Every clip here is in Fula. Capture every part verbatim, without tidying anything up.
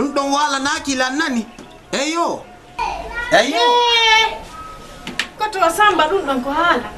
Ɗum ɗon waalanaaki lan nani. Eyo. Eyo. Eh, ko to Samba ɗum ɗon ko haala.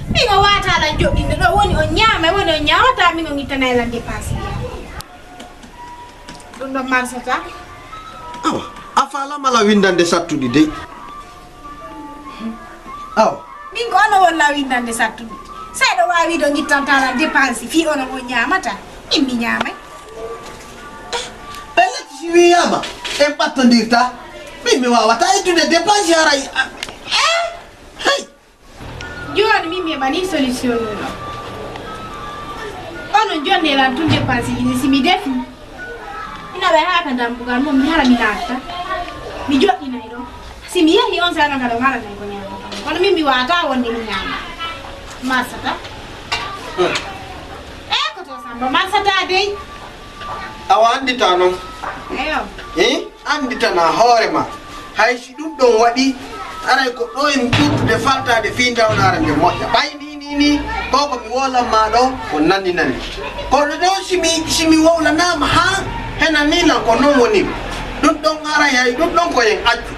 Min o waata lan joɗɗinde ɗo woni on ñaama, woni on ñaawata, min on ittanay lan dépense. Ɗum ɗon marsata. Awa, a faalama la windande sattuɗi dey. Awa. Min ko ono won la windande sattuɗi. Seeɗa waawi ɗo ngittanta lan dépense fii ono on ñaamata. Min mi ñaamay. Pellet si wiyaama en ɓattondirta, min mi waawata ittude dépense haray. Eh? Hey! Jooni min mi heɓanii solution ɗum ɗoo. Onon jonnee lan tun dépense ji ɗin si mi defi. Mi naɓay haa ka dambugal mon, mi hara mi naata. Mi joɗɗinay ɗon. Si mi yehi on saa'i non kadi on haranay ko ñaamata. Kono min mi waata wonde mi ñaama. Marsata. Hmm. Eh, ko to Samba marsata dey. Awa anndita non. Eyo. Eh? Annditana hoore ma. Hay si ɗum ɗon waɗi, aray ko ɗo en ɓurtude faltaade fii ndawnaare nde moƴƴa. Ɓay ni, ni, ni, ko ko mi wowlan ma ɗo, ko nani, nani. Kono ɗo si mi, si mi wowlanaama haa hena ni lan ko non woni. Ɗum ɗon aray hay, ɗum ɗon ko en accu.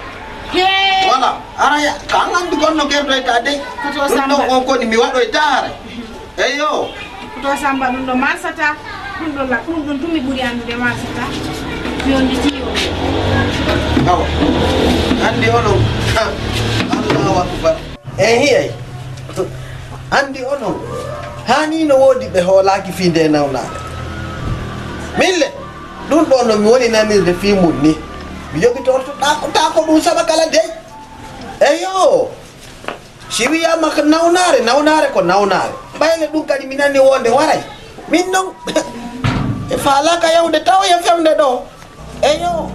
Hee. Voilà, aray ka an anndi ko on no kerdoyta dey. Ko to Ɗum ɗon Samba. On koni mi waɗoyta aray. Eyo. Ko to Samba ɗum ɗo marsata. Ɗum ɗo la, ɗum ɗum tumi ɓuri anndude marsata. Mi on ndi tiyo. Awa. Anndi onon. Ha. Allahu akbar. Ehi, ehi. Anndi onon. Haa ni no woodi ɓe hoolaaki fii nde nawnaare. Min le, ɗum ɗo no mi woni nanirde fii mum ni. Mi jogitorto taako, taako ɗum saba kala dey. Eyo. Si wiyaama ko nawnaare, nawnaare ko nawnaare. Ɓayle ɗum kadi mi nani wonde waray. Min non, e faalaaka yahude tawoya fewde ɗo. Eyo.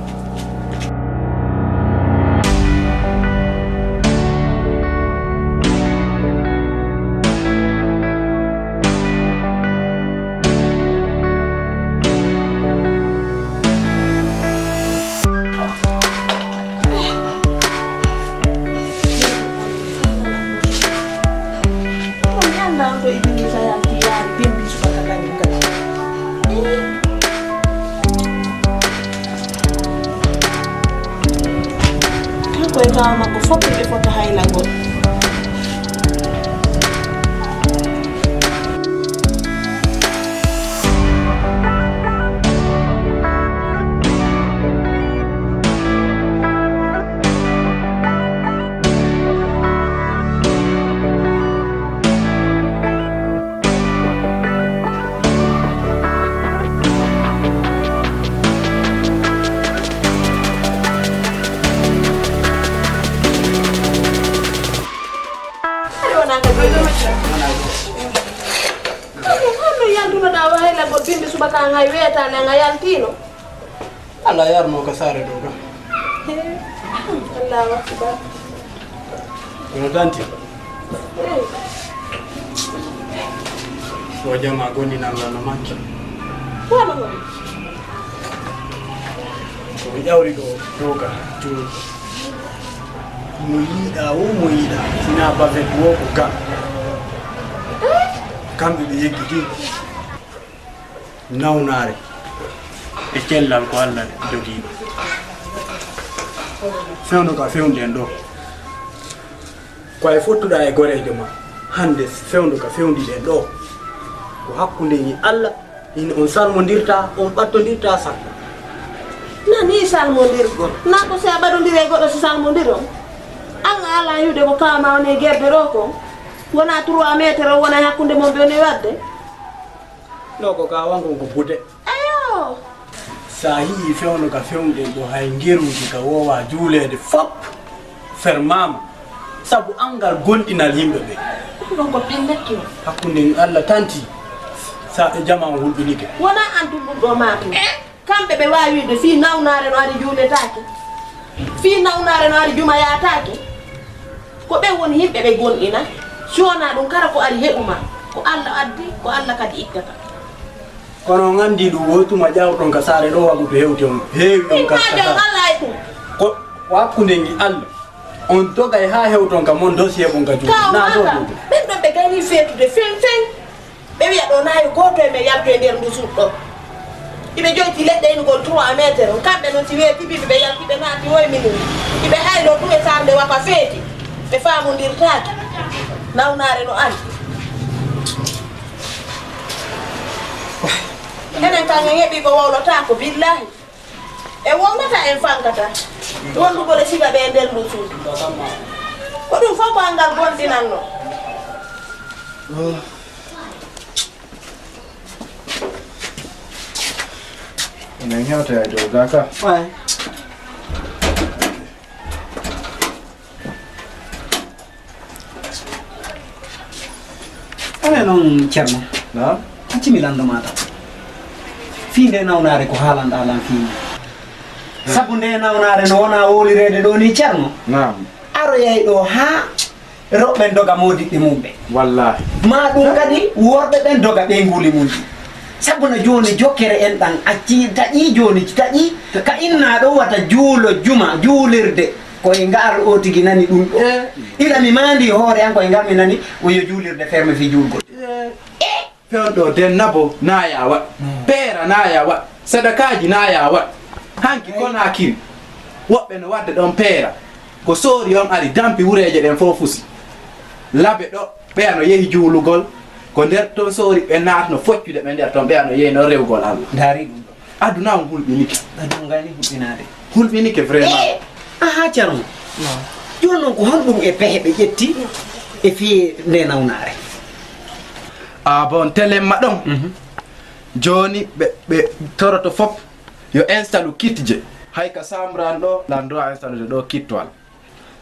Kanko e kaaw makko fof ɓe fota haylagol. Honno yaltunoɗaa o haylagol bimbi subaka an hay weetaani an a yaltiino? Alla yarno ka saare ɗo kam. Allahu akbar. Kono tanti. O jama goni nan la no manki. Wala wala. Ko mi ƴawri ɗo ɗo ka juuɗe. Mo yiɗa o mo yiɗa. Sina bafet wo ko kam. Kamɓe ɓe yeggiti. Nawnaare e cellal ko Alla jogiiɗo. Fewndo ka fewnden ɗo. Ko ay fottuɗaa e goreejo ma hannde fewndo ka fewndiɗen ɗo. Ko hakkunde ni Alla, in on salmondirta, on ɓattondirta sakko. Nani salmondirgol? Na ko si a ɓadondiri e goɗɗo si salmondiron? Alla ala yude ko kawma on e gerde ɗo kon. Wona trois mètres o wona e hakkunde mon ɓe ne wadde? No ko ka wankon ko bude. Ayo. Sa hi'i fewndo ka fewnden ɗo hay ngeruuji ka wowa juuleede fop fermaama. Sabu angal gonɗinal yimɓe ɓe. Ɗum ɗon ko pellet no. Hakkunde ni Alla tanti. Sa e jama on hulɓinike. Wona an tun ɗum ɗo maatu. Kamɓe ɓe waawi wiide fii nawnaare no ari juuletaake. Fii nawnaare no ari juma yaataake. Ko ɓen woni yimɓe ɓe gonɗina. Si wonaa ɗum kara ko ari heɓuma. Ko Alla addi, ko Alla kadi ittata. Kono on anndi ɗum, wo tuma ƴawton ka saare ɗo, wagu to hewti on, heewi on ka saare. Alla e ɗum. Ko, ko hakkunde ngi Alla. On dogay haa hewton ka mon dossier mon ka juuɗe. Naa ɗo ɗum. Ɓen ɗon ɓe gayni feetude feŋ feŋ. Ɓe wi'a ɗo naa yo gooto e men yaltu e nder ndu suuɗ ɗo. Iɓe joyti leɗɗe inugol trois meter on. Kamɓe non si weeti ɓiɓɓe ɓe yalti ɓe naati woy minin. Iɓe hayloo ɗum e sarde waka feeti. Ɓe faamondirtaaki. Nawnaare no ani. Enen kan en heɓi ko wowlotaako, billahi. En wowlata en fankata. Wondugol e siga ɓe e nder ndun suudu. Ko ɗum fof ko angal bonɗinanno. Enen hewta e dow gaka. Ouais. Aɗa noon, Ceerno? Naam. Acci mi lanndo maa tan. Fii ndee nawnaare ko haalanɗaa lan fii mum. Sabu ndee nawnaare no wona wowlireede ɗoo nii, Ceerno. Naam. Aroyay ɗoo haa rewɓe ɓen doga moodiɓɓe mum ɓe. Wallaahi. Maa ɗum kadi worɓe ɓen doga ɓeynguuli mum ɗi. Sabu no jooni jokkere en ɗan accii, taƴii jooni, taƴii ka innaa ɗoo wata juulo juma, juulirde. Ko e ngal o tigi nani ɗum ɗo. Eh. Ila mi maandi hoore an ko e ngal mi nani o yo juulirde ferme fii juulgol. Eh. Fewndo ɗo denna bo na ya waɗ. Hmm. Peera na ya waɗ. Sadakaaji na ya waɗ. Hanki Konaakiri. Woɓɓe no waɗde ɗon peera. Ko soori on ari dampi wureeje ɗen fof fusi. Labe ɗo ɓeya no yehi juulugol. Ko nder ton soori ɓe naat no foccude ɓe nder ton ɓeya no yehi no rewgol Allah. Ndaari ɗum ɗo. Aduna on hulɓinike. Aduna on ngani hulɓinaade. Hulɓinike vraiment. Eh, aha, Ceerno. Non. Jooni noon ko honɗum e pehe ɓe ƴetti e fii nde nawnaare? Ah bon, telemma ɗon. Mhm. Jooni ɓe, ɓe toroto fof yo installe kit je. Hay ka chambre an ɗo, lan droit installe ɗo kittoal.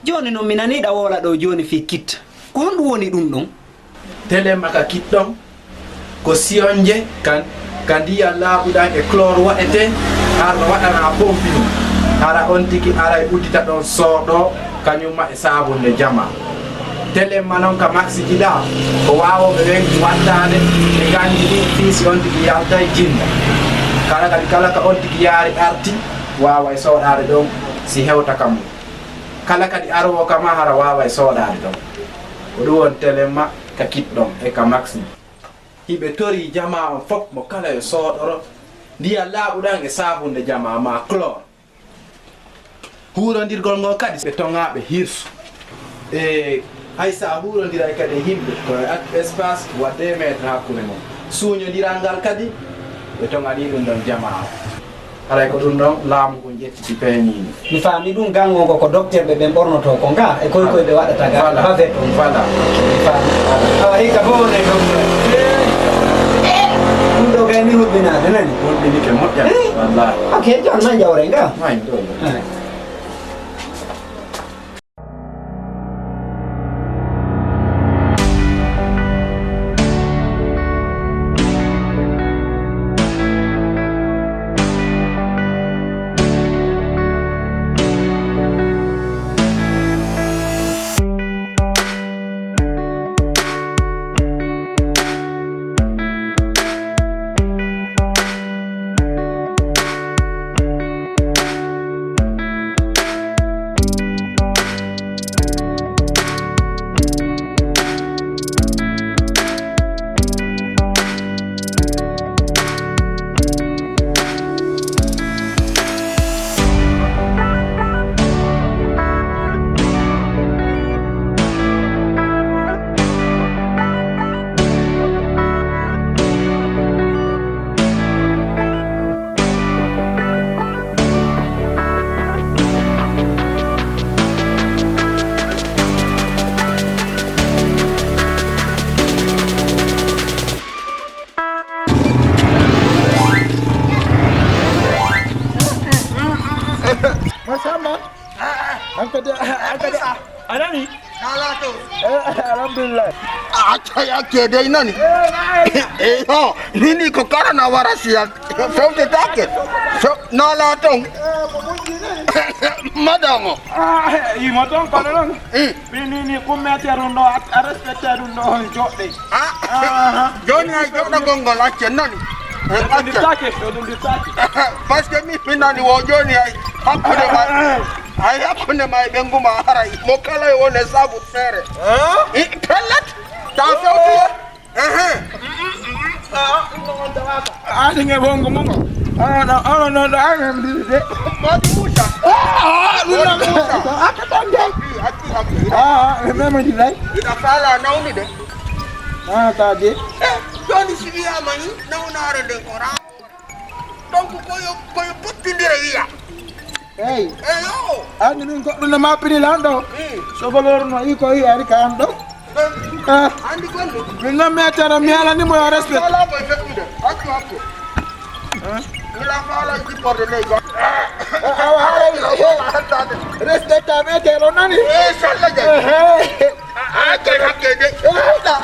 Jooni noon mi nanii ɗa wowla ɗo jooni fii kit. Ko honɗum woni ɗum ɗon? Telemma ka kit ɗon ko siyonje kan ka ndiyan laaɓuɗan e chlore waɗetee, hara no waɗanaa pompi ɗum. Hara on tigi aray uddita ɗon sooɗoo kañumma e saabunde jamaa. Telemma noon ka maksiji ɗaa ko waawooɓe ɓen wattaade ɓe nganndi ɗin fii si on tigi yaltay jinna. Kala kadi kala ka on tigi yaari arti waaway sooɗaade ɗon si hewta ka mum. Kala kadi aroowo ka maa hara waaway sooɗaade ɗon. Ko ɗum woni telemma ka kit ɗon e ka maksi. Hiɓe torii jamaa on fof mo kala yo sooɗoro ndiyan laaɓuɗan e saabunde jamaa maa chlore. Huurondirgol ngol kadi ɓe toŋaa ɓe hirsu. E hay so a huurondiray kadi e yimɓe ko e at espace wa deux mètres hakkunde mum. Suuñondiral ngal kadi ɓe toŋanii ɗum ɗon jamaa. Haray ko ɗum ɗon laamu ngun ƴettiti peeñiindi. Mi faami ɗum, gan on ko, ko docteur ɓe ɓen ɓornotoo ko nga, e koy koy ɓe waɗata ga, voilà, bavette on. Voilà. Mi faami. Voilà. Awa, hikka fof woni e docteur. Ɗum ɗo gay mi hulɓinaade, nani? Hulɓinike moƴƴa. Eh? Wallaahi. Ok, jooni ma jawre nga. May ɗo. Eh. Masamba. Hankadi, hankadi. A nani? Nalato. Eh, alhamdulillah. A acca yakke dey nani? Eh, na acca. Eh, yo, nini ko karana wara siya. Fewte take. Fe-, nalato. Eh, ko bunji ni. Madamo. Ah, eh, imo ton kono non. Eh. Ni, ni, ni, ko meter ɗum ɗo, a, a respecte ɗum ɗo on joɗɗe. Ah. Aha. Joni ay joɗɗo gongol acce nani? Eh, acce. Ɗum ɗittaake, ɗum ɗittaake. Parce que mi, mi nani wo joni ay hakkunde ma. Ay hakkunde ma e ɓengu ma haray. Mo kala e wone sabu feere. Eh? I, pellet. Ta fewti. Ehe. Aadi nge wongo mo ngo. Ano, ano, no, no, ano, no, de. Modi Musa. Ah, ah, ɗum noon. Modi Musa. Aka tan de. Accu, accu, accu. Ah, ah, ɓe memodiray. Ina faala nawnude. Ah, ta de. Eh, jooni si wiyaama ni, nawnaare nde ko ra-, donc ko yo, ko yo pottindire wiya. Eyi. Eyo. Anndi min goɗɗum no mappini lan ɗo. Hmm. Sobolor no iko i ari ka an ɗo. Ah. Anndi gonɗo. Min noon mi ettana mi alani mo yo respect. Ala ko fettude. Accu, accu. Ah. Ila faala jipporde ley go. Ah, awa, haala, haala. Respect ta me te lo nani. Eh, salla je. Eh, eh. Ah, ah, ke hakke de. Eh, ta.